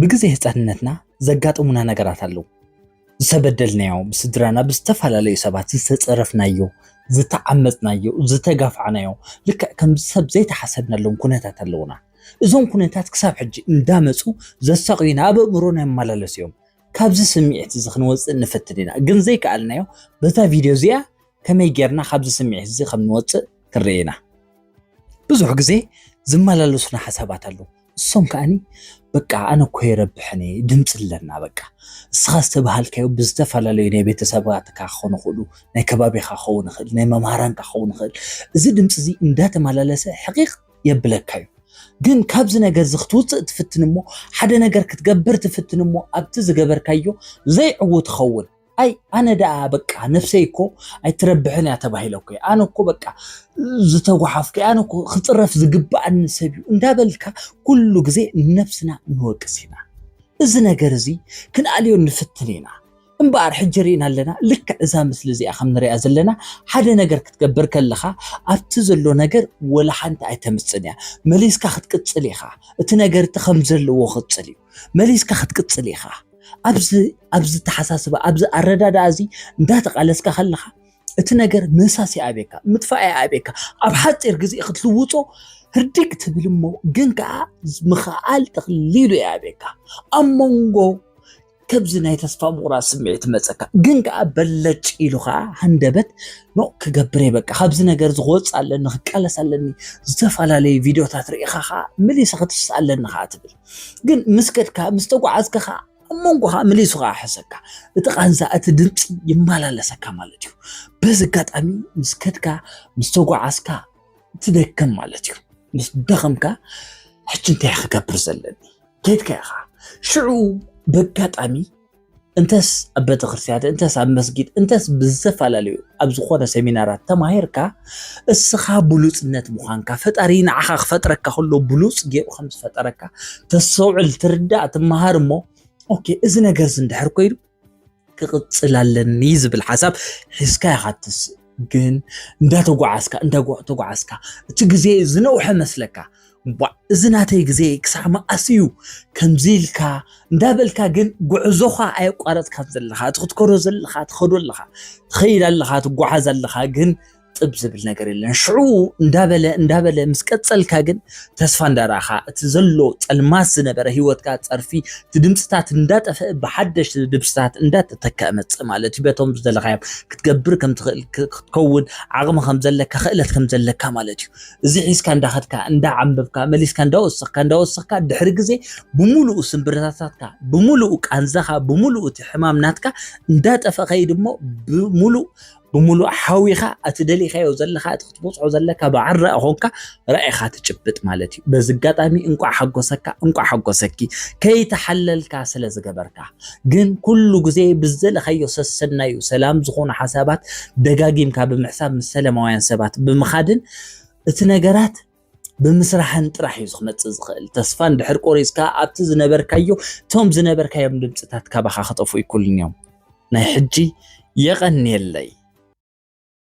ብግዜ ህፃንነትና ዘጋጠሙና ነገራት ኣለዉ። ዝተበደልናዮ፣ ብስድራና ብዝተፈላለዩ ሰባት ዝተፀረፍናዮ፣ ዝተዓመፅናዮ፣ ዝተጋፋዕናዮ፣ ልክዕ ከም ሰብ ዘይተሓሰብናሎም ኩነታት ኣለዉና። እዞም ኩነታት ክሳብ ሕጂ እንዳመፁ ዘሳቕዩና፣ ኣብ ኣእምሮና ይመላለሱ እዮም። ካብዚ ስምዒት እዚ ክንወፅእ ንፍትን ኢና፣ ግን ዘይከኣልናዮ በዛ ቪድዮ እዚኣ ከመይ ጌርና ካብዚ ስምዒት እዚ ከም ንወፅእ ክንርኢ ኢና። ብዙሕ ግዜ ዝመላለሱና ሓሳባት ኣለዉ። እሶም ከኣኒ፣ በቃ ኣነ እኮ የረብሕን እየ፣ ድምፂ ኣለና፣ በቃ እስኻ ዝተባሃልካዮ ብዝተፈላለዩ ናይ ቤተሰባትካ ክኾኑ ይኽእሉ፣ ናይ ከባቢኻ ክኸውን ይኽእል፣ ናይ መምሃራንካ ክኸውን ይኽእል። እዚ ድምፂ እዚ እንዳተመላለሰ ሕቒቕ የብለካ እዩ። ግን ካብዚ ነገር እዚ ክትውፅእ ትፍትን እሞ፣ ሓደ ነገር ክትገብር ትፍትን እሞ፣ ኣብቲ ዝገበርካዮ ዘይዕዉ ትኸውን። ኣይ ኣነ ደኣ በቃ ነፍሰይ እኮ ኣይትረብሕን እያ ተባሂለ እኮ እየ። ኣነ እኮ በቃ ዝተጓሓፍኩ እየ፣ ኣነ እኮ ክፅረፍ ዝግብኣኒ ሰብ እዩ እንዳበልካ ኩሉ ግዜ ንነብስና ንወቅስ ኢና። እዚ ነገር እዚ ክንኣልዮ ንፍትን ኢና። እምበኣር ሕጂ ርኢና ኣለና፣ ልክዕ እዛ ምስሊ እዚኣ ከም ንሪኣ ዘለና፣ ሓደ ነገር ክትገብር ከለኻ ኣብቲ ዘሎ ነገር ወላ ሓንቲ ኣይተምፅን እያ። መሊስካ ክትቅፅል ኢኻ። እቲ ነገር እቲ ከም ዘለዎ ክቕፅል እዩ። መሊስካ ክትቅፅል ኢኻ። ኣብዚ ኣብዚ ተሓሳስባ፣ ኣብዚ ኣረዳድኣ እዚ እንዳተቓለስካ ከለኻ፣ እቲ ነገር ምህሳስ ይኣብየካ፣ ምጥፋእ ይኣብየካ። ኣብ ሓፂር ግዜ ክትልውጦ ህርዲግ ትብል እሞ፣ ግን ከኣ ምኽኣል ተኽሊሉ ይኣብየካ። ኣብ መንጎ ከብዚ ናይ ተስፋ ምቑራፅ ስምዒት መፀካ፣ ግን ከኣ በለጭ ኢሉ ከኣ ሃንደበት፣ ኖ ክገብር እየ፣ በቃ ካብዚ ነገር እዚ ክወፅእ ኣለኒ፣ ክቃለስ ኣለኒ፣ ዝተፈላለዩ ቪድዮታት ርኢኻ ከኣ መሊሰ ክትስእ ኣለኒ ከኣ ትብል። ግን ምስ ከድካ፣ ምስ ተጓዓዝካ ከኣ ኣብ መንጎኻ መሊሱ ከኣ ሕሰካ። እቲ ቃንዛ፣ እቲ ድምፂ ይመላለሰካ ማለት እዩ። በዚ ኣጋጣሚ ምስ ከድካ፣ ምስ ተጓዓዝካ ትደክም ማለት እዩ። ምስ ደኸምካ፣ ሕጂ እንታይ ክገብር ዘለኒ? ከድካ ኢኻ። ሽዑ በጋጣሚ እንተስ ኣብ ቤተክርስትያን፣ እንተስ ኣብ መስጊድ፣ እንተስ ብዝተፈላለዩ ኣብ ዝኾነ ሰሚናራት ተማሂርካ፣ እስኻ ብሉጽነት ምዃንካ፣ ፈጣሪ ንዓኻ ክፈጥረካ ከሎ ብሉጽ ገይሩ ከም ዝፈጠረካ ተስተውዕል፣ ትርዳእ፣ ትመሃር እሞ፣ ኦኬ፣ እዚ ነገር እዚ እንድሕር ኮይኑ ክቕጽል ኣለኒ ዝብል ሓሳብ ሒዝካ ኢኻ ትስ-፣ ግን እንዳተጓዓዝካ፣ እንዳጓ-፣ ተጓዓዝካ፣ እቲ ግዜ ዝነውሐ መስለካ፣ ቧዕ፣ እዚ ናተይ ግዜ ክሳዕ መኣስ እዩ? ከምዚ ኢልካ እንዳበልካ ግን ጉዕዞኻ ኣየቋረጽካን ዘለኻ፣ እቲ ክትከዶ ዘለኻ ትኸዶ ኣለኻ፣ ትኸይድ ኣለኻ፣ ትጓዓዝ ኣለኻ፣ ግን ጥብ ዝብል ነገር የለን። ሽዑ እንዳበለ፣ እንዳበለ ምስ ቀጸልካ ግን ተስፋ እንዳረኣኻ፣ እቲ ዘሎ ጸልማት ዝነበረ ህይወትካ ጸርፊ፣ እቲ ድምጽታት እንዳጠፍአ ብሓደሽቲ ድምጽታት እንዳተተክአ መጽእ ማለት እዩ። በቶም ዝደለኻዮም ክትገብር ከም ትኽእል ክ-፣ ክትከውን ዓቕሚ ከም ዘለካ፣ ክእለት ከም ዘለካ ማለት እዩ። እዚ ሒዝካ እንዳኸድካ፣ እንዳዓንበብካ፣ መሊስካ እንዳወሰኽካ፣ እንዳወሰኽካ፣ ድሕሪ ግዜ ብምሉኡ ስምብርታታትካ፣ ብምሉኡ ቃንዛኻ፣ ብምሉኡ እቲ ሕማም ናትካ እንዳጠፍአ ኸይድ እሞ፣ ብምሉእ፣ ብምሉእ ሓዊኻ፣ እቲ ደሊኻዮ ዘለኻ፣ እቲ ክትበጽሖ ዘለካ ብዓራ ኾንካ ራኢኻ ትጭብጥ ማለት እዩ። በዚ ኣጋጣሚ እንቋዕ ሓጎሰካ፣ እንቋዕ ሓጎሰኪ፣ ከይተሓለልካ ስለ ዝገበርካ። ግን ኩሉ ግዜ ብዝደለኻዮ ሰሰናዩ ሰላም ዝኾኑ ሓሳባት ደጋጊምካ ብምሕሳብ ምስ ሰላማውያን ሰባት ብምኻድን እቲ ነገራት ብምስራሕን ጥራሕ እዩ ክመጽእ ዝኽእል። ተስፋ እንድሕር ቆሪጽካ ኣብቲ ዝነበርካዮ፣ እቶም ዝነበርካዮም ድምጽታት ካባኻ ክጠፍኡ ኣይክእሉን እዮም። ናይ ሕጂ የቐንየለይ።